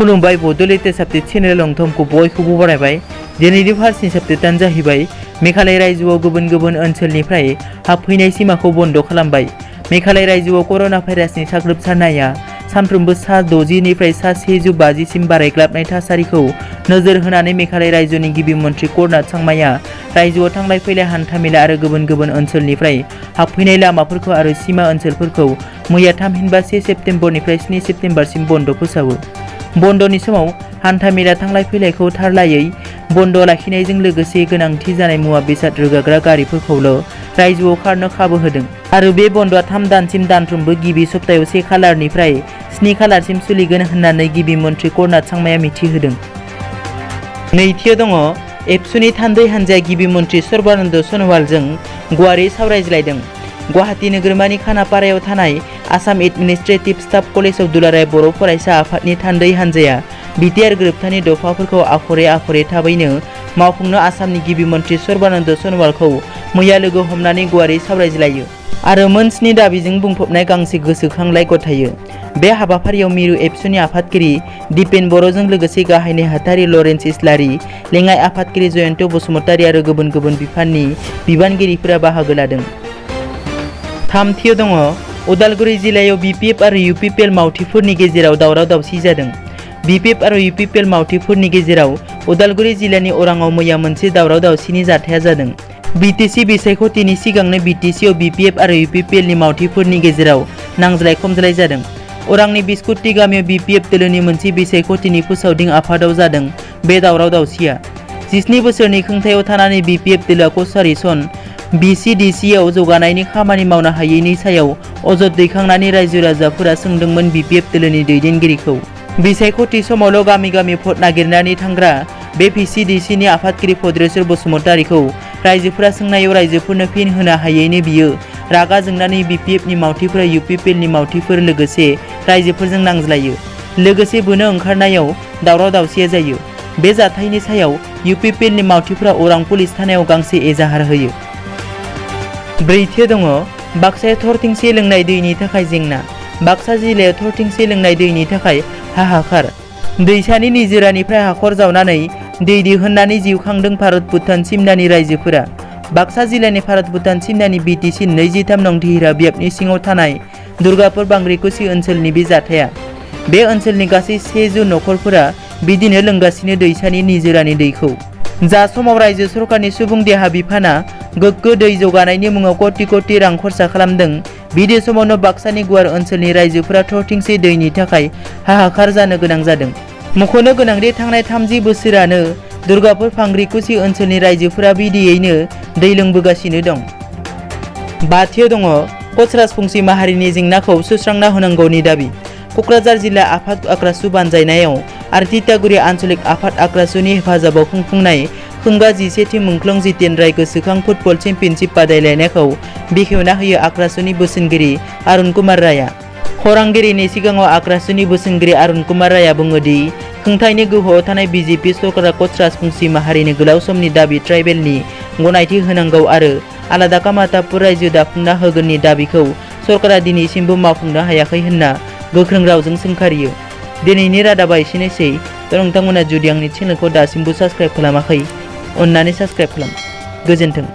खुलुमबाय Bodoland subject channel लंथमखौ बयखौबो बरायबाय। दिनैनि फार्स्टनि साबजेक्टआनो जाहैबाय मेघालय रायजोआव गुबुन गुबुन ओनसोलनिफ्राय हाबफैनाय सिमाखौ बन्द खालामबाय। मेघालय रायजोआव कर'ना भाइरासनि साग्लोबसारनाया सानफ्रोमबो सा 60 निफ्राय सा 150 सिम बारायग्लाबनाय थासारिखौ नोजोर होनानै मेघालय रायजोनि गिबि मन्थ्रि कर्नाड सांमाया रायजोआव थांलाय फैलाय हान्थामेला आरो गुबुन गुबुन ओनसोलनिफ्राय हाबफैनाय लामाफोरखौ आरो सिमा ओनसोलफोरखौ मैया 1 सेप्तेम्बरनिफ्राय 7 सेप्तेम्बरसिम बन्द फोसावो। बन्दनि समाव हान्थामेला थांलाय फैलायखौ थारलायै बन्द लाखिनायजों लोगोसे गोनांथि जानाय मुवा बेसाद रोगाग्रा गारिफोरखौल' रायजोआव खारनो खाबु होदों आरो बे बन्दआ 3 दानसिम दानफ्रोमबो गिबि सप्तायाव 1 खालारनिफ्राय 7 खालारसिम सोलिगोन होननानै गिबि मन्थ्रि कर्नाड सांमाया मिथिहोदों। नैथियाव दङ एबसुनि थान्दै हान्जाया गिबि मन्थ्रि सर्बानन्द सन'वालजों गुवारै सावरायज्लायदों। गुवाहाटी नोगोरमानि खानापारायाव थानाय आसाम एडमिनिस्ट्रेटिभ स्टाफ कलेजाव दुलाराय बर' फरायसा आफादनि थान्दै हान्जाया बिटिआर गोरोबथानि दफाफोरखौ आखरे आखरे थाबैनो मावफुंनो आसामनि गिबि मन्थ्रि सर्बानन्द सन'वालखौ मैया लोगो हमनानै गुवारै सावरायज्लायो आरो मोन 7 दाबिजों बुंफबनाय गांसे गोसोखांलाइ गथायो। बे हाबाफारियाव मिरु एबसुनि आफादगिरि दिपेन बर'जों लोगोसे गाहाय नेहाथारि लरेन्स इस्लारि, लेङाइ आफादगिरि जयन्त बसुमतारी आरो गुबुन गुबुन बिफाननि बिबानगिरिफोरा बाहागो लादों। थामथियाव दङ उदालगुरि जिल्लायाव बिपिएफ आरो इउपिपिएल मावथिफोरनि गेजेराव दावराव दावसि जादों। बिपिएफ आरो इउपिपिएल मावथिफोरनि गेजेराव उदालगुरि जिल्लानि अराङाव मैया मोनसे दावराव दावसिनि जाथाया जादों। बिटिसि बिसायख'थिनि सिगांनो बिटिसिआव बिपिएफ आरो इउपिपिएलनि मावथिफोरनि गेजेराव नांज्लाय खमज्लाय जादों। अरांनि बिस्कुटि गामियाव बिपिएफ दोलोनि मोनसे बिसायख'थिनि फोसावदिं आफादाव जादों बे दावराव दावसिया। 17 बोसोरनि खुंथायाव थानानै बिपिएफ दोलोआ कसारि सन बिसिडिसिआव जौगानायनि खामानि मावनो हायैनि सायाव अजद दैखांनानै रायजो राजाफोरा सोंदोंमोन बिपिएफ दोलोनि दैदेनगिरिखौ। बिसायख'थि समावल' गामि गामि भट नागिरनानै थांग्रा बे बिसिडिसिनि आफादगिरि भद्रेश्वर बसुमतारीखौ रायजोफोरा सोंनायाव रायजोफोरनो फिन होनो हायैनि बियो रागा जोंनानै बिपिएफनि मावथिफोरा इउपिपिएलनि मावथिफोर लोगोसे रायजोफोरजों नांज्लायो। लोगोसे बोनो ओंखारनायाव दावराव दावसिया जायो। बे जाथायनि सायाव इउपिपिएलनि मावथिफोरा अरां पुलिस थानायाव गांसे एजाहार होयो। ब्रैथियाव दङ बाक्सायाव थरथिंसे लोंनाय दैनि थाखाय जेंना। बाक्सा जिल्लायाव थरथिंसे लोंनाय दैनि थाखाय हाहाकार। दैसानि निजोरानिफ्राय हाखर जावनानै दै दिहुननानै जिउ खांदों भारत भुटान सिमनानि रायजोफोरा। बाक्सा जिल्लानि भारत भुटान सिमनानि बिटिसि 23 नं धिरा बियाबनि सिङाव थानाय दुर्गापुर बांग्रिकुसि ओनसोलनि बे जाथाया। बे ओनसोलनि गासै 100 नखरफोरा बिदिनो लोंगासिनो दैसानि निजोरानि दैखौ। जा समाव रायजो सरकारनि सुबुं देहा बिफाना गोग्गो दै जौगानायनि मुङाव कोटि कोटि रां खरसा खालामदों, बिदि समावनो बाक्सानि गुवार ओनसोलनि रायजोफोरा थरथिंसे दैनि थाखाय हाहाकार जानो गोनां जादों। मख'नो गोनांदि थांनाय 30 बोसोरानो दुर्गापुर बांग्रिकुसि ओनसोलनि रायजोफोरा बिदियैनो दै लोंबोगासिनो दं। बाथियाव दङ कच राजबंसि माहारिनि जेंनाखौ सुस्रांना होनांगौनि दाबि। क'क्राझार जिल्ला आफाद आक्रासु बानजायनायाव आरो तितागुरि आन्चलिक आफाद आक्रासुनि हेफाजाबाव खुंफुंनाय खुंगा 11थि मुंख्लं जितेन राय गोसोखां फुटबल चेम्पियनशिप बादायलायनायखौ बेखेवना होयो आक्रासुनि बोसोनगिरि अरुण कुमार रायआ। खौरांगिरिनि सिगाङाव आक्रासुनि बोसोनगिरि अरुण कुमार रायआ बुङो दि खुंथायनि गोहोआव थानाय बिजेपि सरकारा कच राजबंसि माहारिनो गोलाव समनि दाबि ट्राइबेलनि गनायथि होनांगौ आरो आलादा कामातापुर रायजो दाफुंना होगोननि दाबिखौ सरकारा दिनैसिमबो मावफुंनो हायाखै होनना गोख्रों रावजों सोंखारियो। दिनैनि रादाबा एसेनोसै। नोंथांमोना जुदि आंनि चेनेलखौ दासिमबो साबस्क्राइब खालामाखै, अन्नानै साबस्क्राइब खालाम। गोजोन्थों।